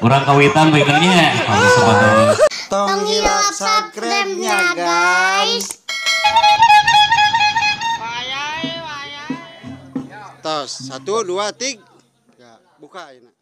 Urang kawitan panginten nya. Pami. Tong hilap subscribe-nya, guys. Tos, satu, dua, tiga. Buka ini.